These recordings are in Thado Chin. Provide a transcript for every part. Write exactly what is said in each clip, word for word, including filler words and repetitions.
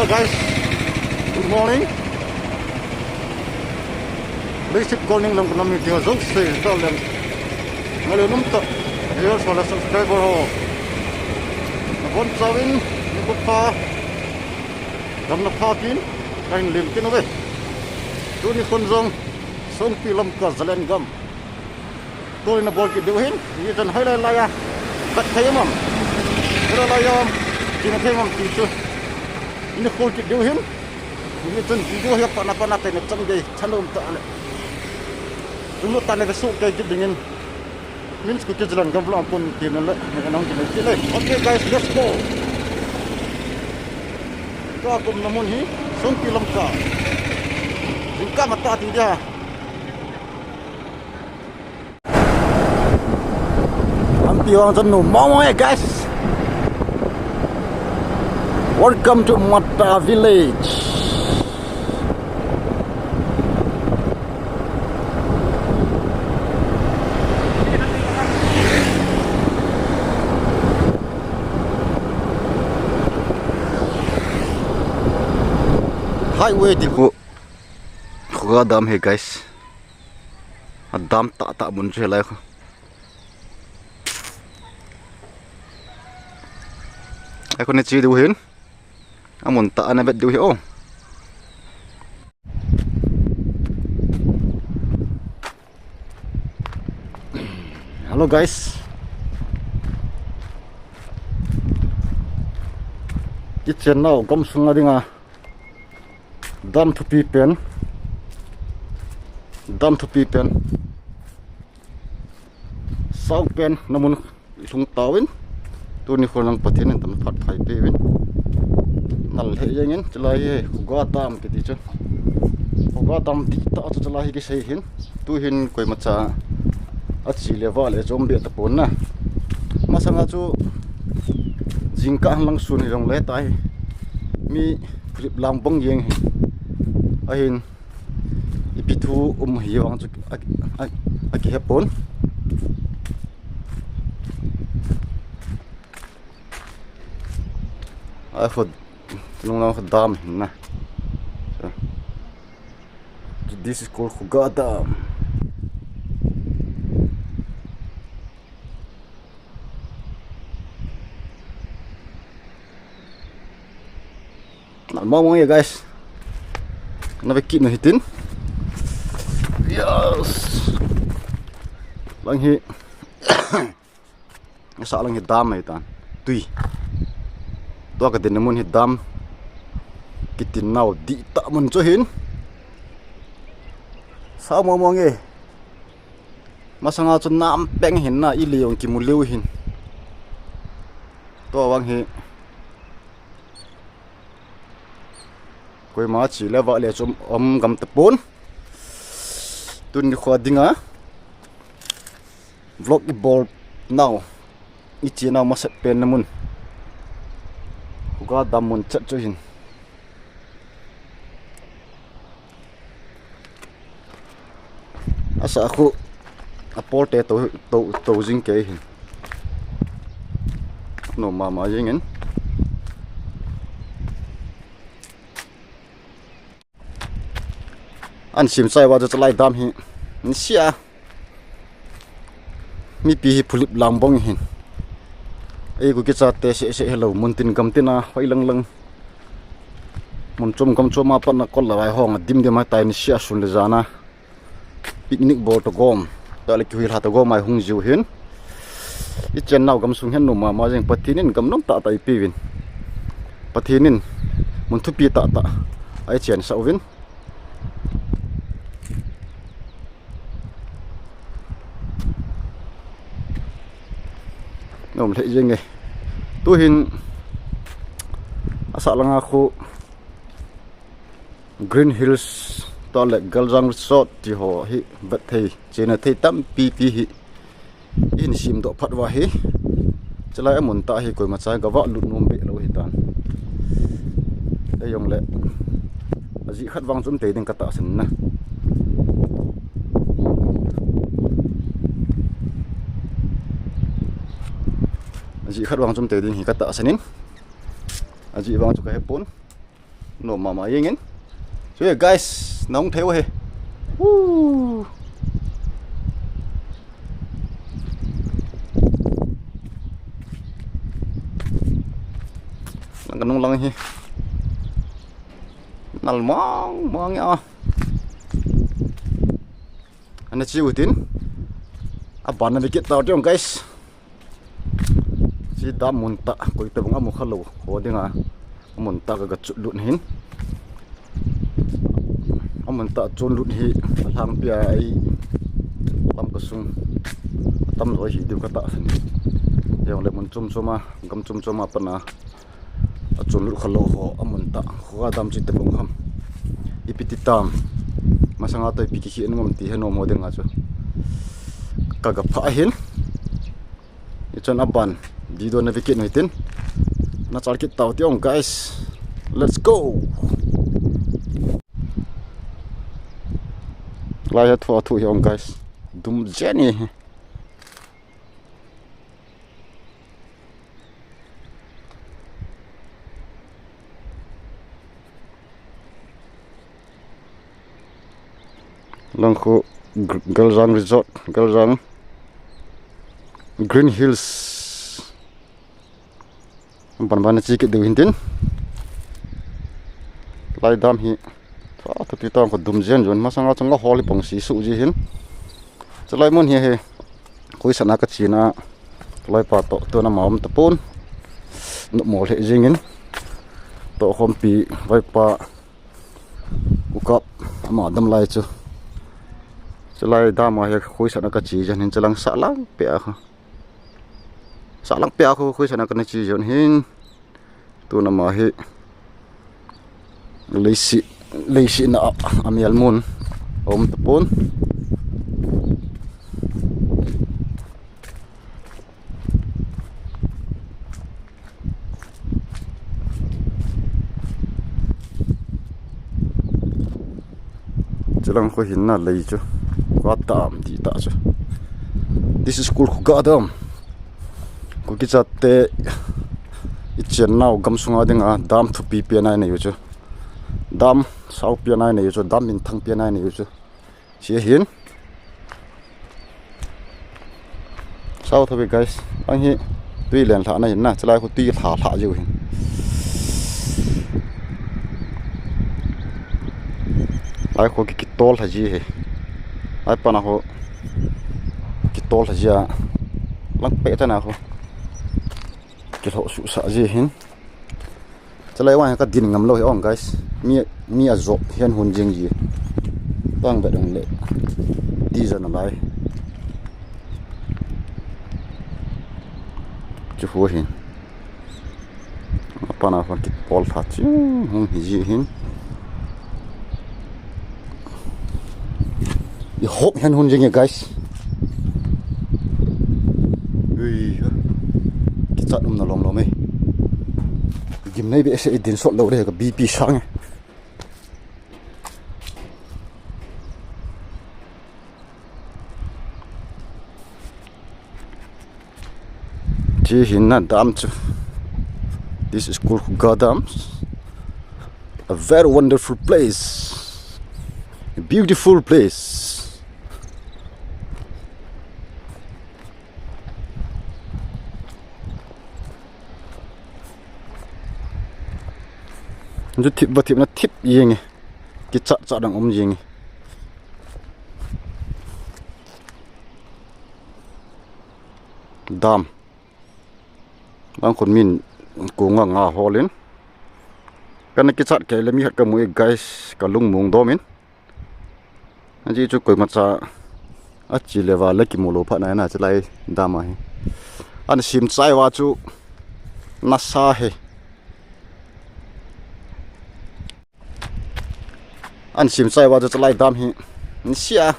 Guys, good morning. Leisip Kolning lam kanam meeting a jouse tah leng, ngailou nom tah viewers ho le subscriber ho, nabonchauvin nikho pha, damna pha tin kahin lem kit uve. Tuni khun jong Songpi Lamka Zalengam tour in abol kit diu ahin, hichan hoilai lai a vet thei um am, hoilai lai a um, chena thei um am ti chu in khol kit diu ahin. Hichan video hi apatna patna tah in nachan gei thanom tah le, lunglut tah in vesoh kei kit dingin, min Songpi Zalengam vlog a kon tin le nang kin kit le. Okay guys, let's go. Kakumna mun hi Songpi Lamka. Jingkah matah ti dia. Lampi vang chu nom mong mong e, guys. Welcome to Mata Village. Highway ti khu, Khuga Dam hi, guys. A dam tah tah mun chu hilai khu. Ai khu nache diu hin. Amun tah a navet diu hi o. Hello guys. Ichen nau gamsung a dinga dam thupi pen, dam thupi pen, sau pen na mun ilhung tauvin, tuni khun lang Pathen in damna phat pha eipeuvin, nal lheh jengin. Chulai hi Khuga Dam kiti chu, Khuga Dam dihtah chu chulai hi kisei hin. Tuhin koimacha ache le vah le chom be tapon na. Masanga chu jingkah lang sun hijongle tahi mi phulip lang bong jeng hi. Ahin ipi thu um hi vang chu a, a, akihe pon. Ai khu, nung lang khu dam hin na. So, this is called Khuga Dam. Nal mong mong e guys. Nave kit nu hitin. Yes. Lang hi. Asa lang hi dam ahitan. Tui. Tua kadinna mun hi dam. Kitin nau dihtah mun chu hin. Sau mong mong e. Masanga chu nam peng hin na, ile jong kimu lheh hin. Tua vang hi koima che le vah le chom um gam tapon. Tuni khua dinga vlog ibol nau, iche nau masat pen na mun, Khuga Dam mun chat chu hin. Asa khu apol te to, to, to jing kei hin. Nom mama jingin. An sim chai uva chu chulai dam hi nisia. Mipi hi phulip lang bong hin. Ei Kuki chate seh seh hilou, mun tin gam tin a hoi lang lang, mun chom gam chom a pat na kol le vai hong a dim dim a tai nisia sun le jan a. Picnic bol to gom, tah le kihuilha to gom a ihung jiu hin. Ichen nau gamsung hin nom mama jeng, Pathen in gam nom tah tah eipeuvin. Pathen in mun thupi tah tah a ichen sah uvin. Nom lheh jeng e. Tuhin asa langa khu Green Hills tah le Galjang Resort ti ho hi vet thei, chena thei tampi pi hi. Ihin sim doh phat uva hi, chulai amun tah hi koimacha gavah lut nom be lou hitan. Ei jongle ajeh khat vang chu um tei ding katahsan na. Ajeh khat vang chu um tei ding hi katahsan in. Ajeh vang chu kahepon. No mama yengin. So yeah, guys, nahung thei uve. Woo. Lang kanung lang hi. Nal mang mang ya. Ana chi utin. Abana bikit tau tiong, guys. Chi dam mun tah, koi tabang amu khalou. Ho dinga. Amun tah ka ga chut lut hin. Amun tah chun lut hi. Alang pia ai. Lam ka sung. Tam loi hi diu ka ta san. Yong le mun chum chuma, gam chum chuma pana. Achun lut khalou ho, amun tah. Kho dam chi tabang ham. Ipi ti tam. Masanga to ipi ki hi nom ti he nom ho dinga chu. Ka ga pha hin. Hichun aban, video na vekit nu hitin. Na chal kit tau tiong, guys. Let's go. Lai ha thu a thu hiong, guys. Dum jeni. Lang khu Gr-, Galjang Resort, Galjang Green Hills. Ban ban chi kit diu hintin. Lai dam hi. Tha tha ti tang ko dum jen jon masanga chang hol hi bong si su ji hin. Chalai mun hi he. Koi sana ka china. Lai pa to, to na ma um ta pon. No mo le jingin. To khom pi vai pa. Ukap ama dam lai chu. Chalai dam a he koi sana ka chi jen hin chalang sa lang pe a kha. Sa lang pe a khu khui sana kana chi jon hin. Tuna ma hi. Leisi, leisi na a, a mial mun. Om ta pon. Chilang khu hin na lei chu. Ka tam ti ta chu. This is called Khuga Dam. Kuki chate i chen nau gam sunga dinga dam thupi pe nai nei u chu. Dam sau pe nai nei u chu, dam min thang pe nai nei u chu. Chi hin. Sao thabi guys. Ang hi tui len lha na hin na. Chalai khu tui lha lha jiu hin. Lai khu ki kitol lha ji hi. Lai pana khu kitol lha ji a. Lang pe ta na khu. Kilhoh suhsah ji hin. Chalai vang hi ka din ngam lou hi ong guys. Mi, mi a jop hian hun jing ji. Tang bet ong le. Ti jan a lai. Chu hu hin. Apana khon ki pol tha ching hung hi ji hin. I hop hian hun jing e guys. Ui, kichat um na lom lom e. Gimnei behseh i din sot lo re ka B P sang e. Chi hin na dam chu. This is called Khuga Dams. A very wonderful place. A beautiful place. Ju thip va thip na thip jing e. Kichat chat dang um jing e. Dam. Bang khun min kunga nga holin. Kana kichat kei le mi khat ka mu e guys, ka lung mung dom in. Aji chu koimacha a chi le va le kimu lo pha nai na chalai dam a hi. An sim chai va chu nasa he. An sim chai va chu chalai dam hi. Nisia.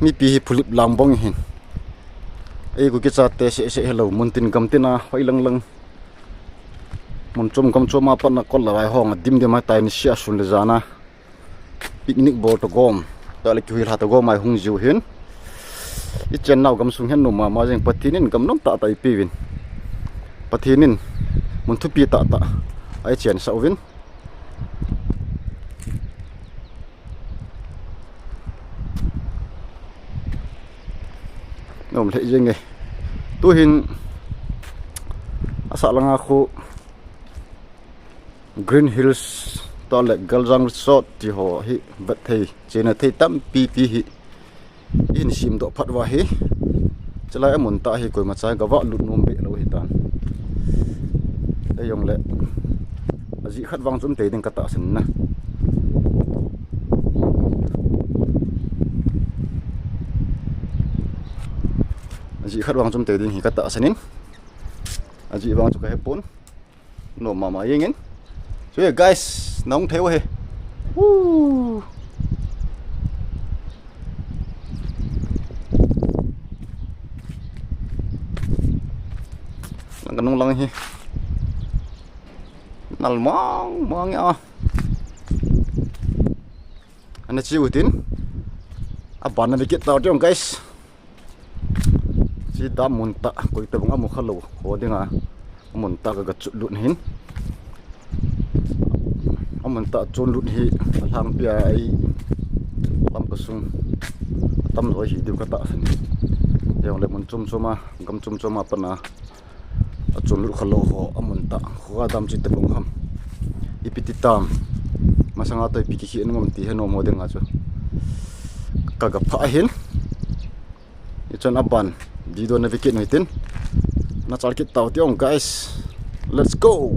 Mipi hi phulip lang bong hin. Ei ku kicha te se se hello mun tin gam tin a hoi lang lang. Mun chom gam chom a pat na kol la vai hong a dim dim a tai nisia sun le jana. Picnic bol to gom. Ta le kihui lha to gom ai hung jiu hin. I chen nau gam sung hen numa ma jeng Pathen in gam nom ta ta i piu vin. Pathen in mun thupi ta ta. Ahi, chensah uvin. Nom lheh jeng e. Tuhin asah langa khu Green Hills tah le Galjang Resort ti ho hi vet thei, chena thei tampi pi hi. Ihin simdoh phat uva hi, chulai amun tah hi koima cha gava lut nom be lou hitan. Ahijongle ajeh khat vang chu um tei ding katahsan na. Ajeh khat vang chu um tei ding hi katahsan in. Ajeh vang chu kahepon. Nom mama jeng in. Chu e guys, nahung thei uve. Woo. Lang kanung lang hi. Nal mang mang a. Ana che utin. Aban na dikit tau tiong guys. Chi dam mun tah, koi tabang amu khalou ho dinga mun tah ka, ka chut lut hin. Amun tah chun lut hi alhangpia ahi, lam kasung atam jo hi diu katahsan. Ahijongle mun chom chom a, gam chom chom a pat a achun lut khalou ho amun tah, kho a dam chi tabang ham. Ipi ti tam. Masanga toh ipi kikhel nom am ti he nom ho dinga chu kaga phah ahin. Hichun aban video na ve kit u hitin. Na chal kit tau tiong guys. Let's go.